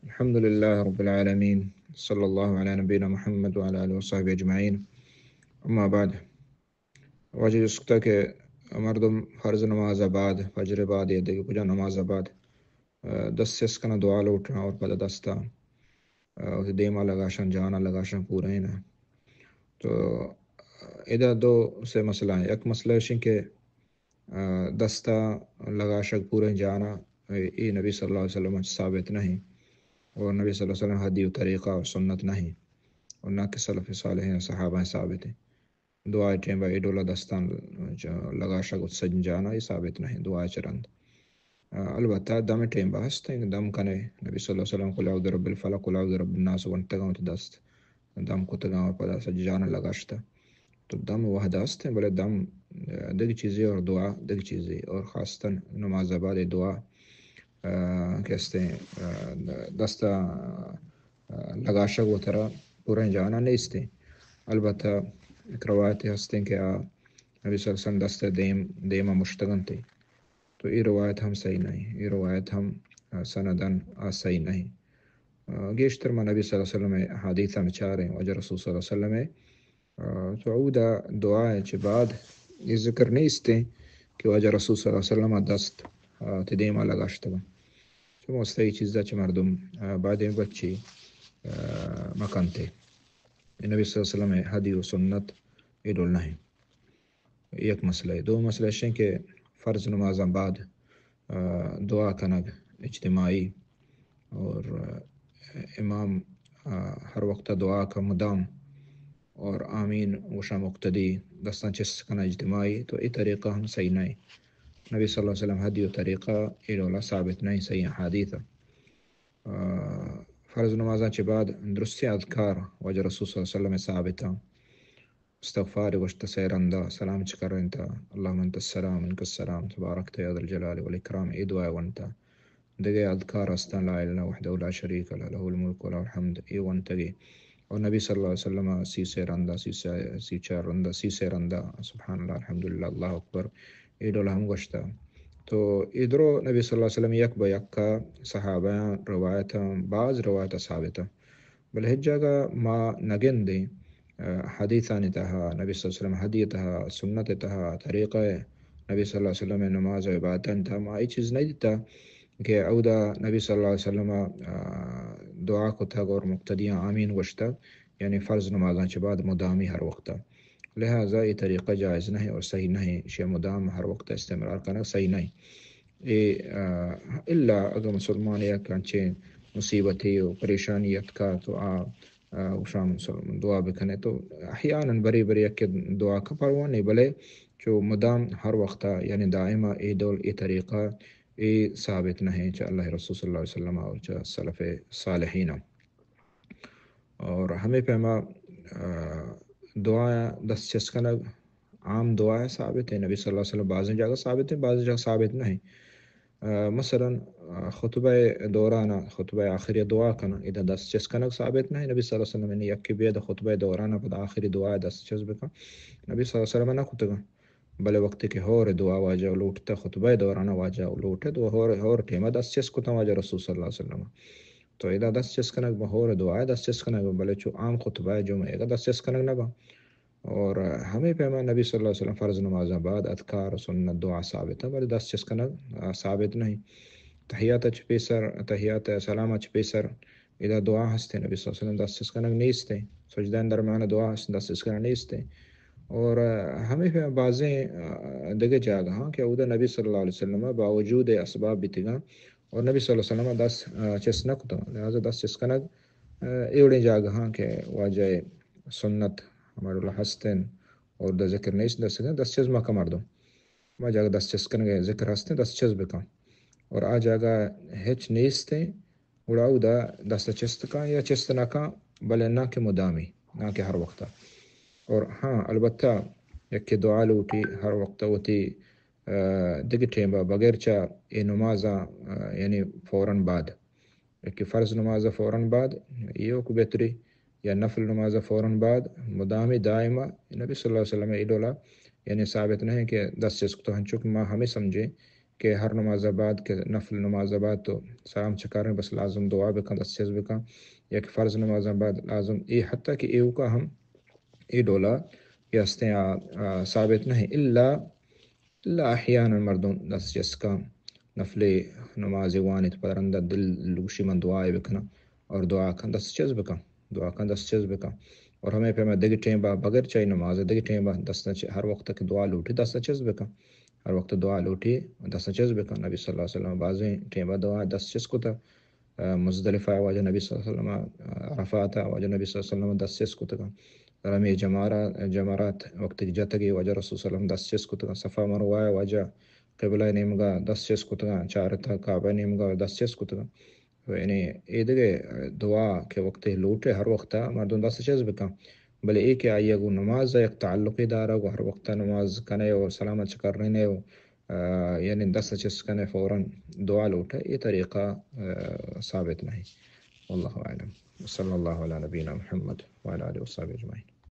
الحمد لله رب العالمين، صلى الله على نبينا محمد وعلى آله وصحبه أجمعين. أما بعد، واجہ جست کتا کہ مردم فرض نماز بعد، فجر بعد یا دگہ کجا نماز بعد، آ، دست چست کناں، دعا لوٹاں اور پدا دستا، آ، وتی دیما لگاشاں، جانا لگاشاں، پورا ہے نا. تو ادا دو سے مسئلہ ہیں. یک مسئلہ اش کہ، آ، دستا لگاشگ پورا جانا، اے، اے نبی صلی اللہ علیہ وسلم ثابت نہیں، اور نبی صلی اللہ علیہ وسلم ہدی و طریقہ اور سنت نہیں، اور نہ کہ سلف صالحین صحابہ ثابت ہیں. دعا ٹیم با اے ڈولا دستان لگاشگ و سجن جانا، اے ثابت نہیں دعا چرند. آ، البتہ دم ٹیم با ہست ہیں، دم کنے نبی صلی اللہ علیہ وسلم قل اعوذ برب الفلق، قل اعوذ برب الناس ونتگاں وتی دست دم کتگاں اور پدا سجن جانا لگاشتا. تو دم وحد ہست ہیں، بلے دم، آ، دگہ چیزے اور دعا دگہ چیزے، اور خاصتاً نماز بعد دعا، آ، کہ ہست ہیں، آ، دستا، آ، لگاشگ و ترا پوریں جانا نیست ہیں. البتہ یک روایت ہست ہیں کہ آ نبی صلی اللہ علیہ وسلم دست دیم، دیما مشتگنتے. تو اے روایت ہم صحیح نہیں، اے روایت ہم، آ، سندن آ صحیح نہیں. آ، گیشتر ما نبی صلی اللہ علیہ وسلم حدیث ہم چاریں، واجہ رسول صلی اللہ علیہ وسلم آ، تو اودا دعا ء چہ بعد اے ذکر نیست کہ واجہ رسول صلی اللہ علیہ وسلم ء دست، آ، تی دیما لگاشتگ. چو مستری چیزا چہ مردم، آ، بعد بچی، آ، مکنتے. اے نبی صلی اللہ علیہ وسلم ء ہدی و سنت اے ڈول نہیں. یک مسئلہ ہے. دو مسئلہ اش ہیں کہ فرض نمازاں بعد، آ، دعا کنگ اجتماعی اور، آ، امام، آ، ہر وقت دعا کا مدام اور آمین گوشا مقتدی دستاں چست کنا اجتماعی، تو اے طریقہ ہم صحیح نہیں. نبی صلی اللہ علیہ وسلم ہدی و طریقہ اے ڈولا ثابت نہیں صحیح حدیث. آ، فرض نمازاں چہ بعد درستیں اذکار واجہ رسول صلی اللہ علیہ وسلم ثابت ہیں. استغفار گوشتہ سئے رندا، سلام چکرینتہ، اللهم انت السلام منک السلام تبارکت یا ذا الجلال والاکرام، اے دعا ونتہ. دگہ اذکار ہستاں، لا الہ الا وحدہ لا شریک لہ، لہ الملک و لہ الحمد، اے ونتگی. اور نبی صلی اللہ علیہ وسلم سی سئے رندا، سی سئے، سی چار رندا، سی سئے رندا، سبحان اللہ، الحمدللہ، اللہ اکبر، اے ڈول ہم گوشتہ. تو اے درو نبی صلی اللہ علیہ وسلم یک بہ یکا صحابیاں روایتاں، باز روایتاں ثابتاں. بلے ہچ جاگہ ما نگندیں، آ، حدیثانی تہا، نبی صلی اللہ علیہ وسلم حدیث تہا، سنت تہا، طریقہ نبی صلی اللہ علیہ وسلم نماز و عبادتانی تہا ما اے چیز نہیں دیتا کہ اودا نبی صلی اللہ علیہ وسلم، آ، دعا کتگ اور مقتدیاں آمین گوشتگ، یعنی فرض نمازاں چہ بعد مدامی ہر وقتا. لہذا اے طریقہ جائز نہیں اور صحیح نہیں، شے مدام ہر وقت استمرار کنگ صحیح نہیں. اے، آ، الا اگر مسلمان یک انچیں مصیبتے و پریشانی اتکا تو آ، آ، گوشاں مسلم دعا بکنے تو احیاناً برے برے یک دعا کا پرواہ نہیں، بلے چو مدام ہر وقتا یعنی دائما اے ڈول اے طریقہ اے ثابت نہیں چہ اللہ رسول صلی اللہ علیہ وسلم اور چہ سلف صالحین. اور ہمے پیما، آ، دعا دست چست کنگ عام دعا ثابت ہے، نبی صلی اللہ علیہ وسلم بعضیں جاگہ ثابت ہے، بعضیں جاگہ ثابت نہیں. آ، مثلاً، آ، خطبہ دوران، خطبہ آخری دعا کنا، ادا دست چست کنگ ثابت نہیں. نبی صلی اللہ علیہ وسلم نے یکی بید خطبہ دوران پدا آخری دعا دست چست بکن، نبی صلی اللہ علیہ وسلم نہ کتگا. بلے وقتی کہ ہور دعا واجہ لوٹتا، خطبہ دوران واجہ لوٹت، و ہور، ہور ٹیمہ دست چست کتن واجہ رسول صلی اللہ علیہ وسلم. تو ادا دست چست کنگ بہ ہور دعا دست چست کنگ، بلے چو عام خطبہ جمعہ اگا دست چست کنگ نہ با. اور ہمے پیما نبی صلی اللہ علیہ وسلم فرض نمازاں بعد اذکار و سنت دعا ثابت ہے، بلے دست چست کنگ، آ، ثابت نہیں. تحیات چہ پیسر، تحیات سلام چہ پیسر ادا دعا ہستے، نبی صلی اللہ علیہ وسلم دست چست کنگ نیستے. سجدہ درمیان دعا ہست، دست چست کنگ نیستے. اور، آ، ہمے پیما بازیں، آ، دگہ جاگہ ہاں کہ اودا نبی صلی اللہ علیہ وسلم باوجود اسباب بیتگاں اور نبی صلی اللہ علیہ وسلم دست، آ، چست نہ کتگاں. لہذا دست چست کنگ، آ، اے وڑیں جاگہاں کہ واجہ سنت ہمارا ہستن اور دا ذکر نیست دست چست، دست چست مکن مردم. ہما جاگہ دست چست کنگ ذکر ہستن، دست چست بکن. اور آ جاگہ ہچ نیستیں، گڑا اودا دست چست کن یا چست نہ کن، بلے نہ کہ مدامی، نہ کہ ہر وقتا. اور ہاں، البتہ یکے دعا لوٹی ہر وقتا وتی، آ، دگہ ٹیمبا بغیر چا اے نمازاں، آ، یعنی فوراً بعد، یکے فرض نماز فوراً بعد، ایوک بہتری، یا نفل نماز فوراً بعد، مدامی دائما نبی صلی اللہ علیہ وسلم اے ڈولا، یعنی ثابت نہیں کہ دست چست کتو، ہنچو کہ ما ہمیں سمجھیں کہ ہر نماز بعد کہ نفل نماز بعد تو سلام چکاریں، بس لازم دعا بکن، دست چست بکن، یا کہ فرض نماز بعد لازم، اے حتیٰ کہ ایوکا ہم اے ڈولا کہ ہستیں آ، آ، ثابت نہیں، الا، الا احیاناً مردم دست چست کن، نفل نماز وانیت، پدا رندا دل لوشی من دعائے بکناں، اور دعا کن دست چست بکن، دعا کن دست چست بکن۔ اور ہمیں پیما دگہ ٹیمبا بغیر چاہی نماز دگہ ٹیمبا دست نہ چ-، ہر وقت کہ دعا لوٹی دست چست بکن، ہر وقت دعا لوٹی دست چست بکن۔ نبی صلی اللہ علیہ وسلم بازیں ٹیمبا دعا دست چست کتا، آ، مزدلفہ واجہ نبی صلی اللہ علیہ وسلم، آ، عرفات واجہ نبی صلی اللہ علیہ وسلم دست چست کتگاں۔ رمی جمارا-، جمرات وقتی کہ جتگی واجہ رسول صلی اللہ علیہ وسلم دست چست کتگاں۔ صفا مروہ واجہ قبلہ نیمگا دست چست کتگاں، چارتا کعبہ نیمگا دست چست کتگاں۔ و یعنی اے دگہ دعا کہ وقتی لوٹے ہر وقتا مردم دست چست بکن، بلے اے کہ آئی گو نماز یک تعلقی دارا، گو ہر وقتا نماز کنے و سلامت چکرنے و آ، یعنی دست چست کنے فوراً دعا لوٹے، اے طریقہ، آ، ثابت نہیں۔ واللہ اعلم۔ صلی اللہ علی نبینا محمد وعلی آلہ وصحبہ اجمعین۔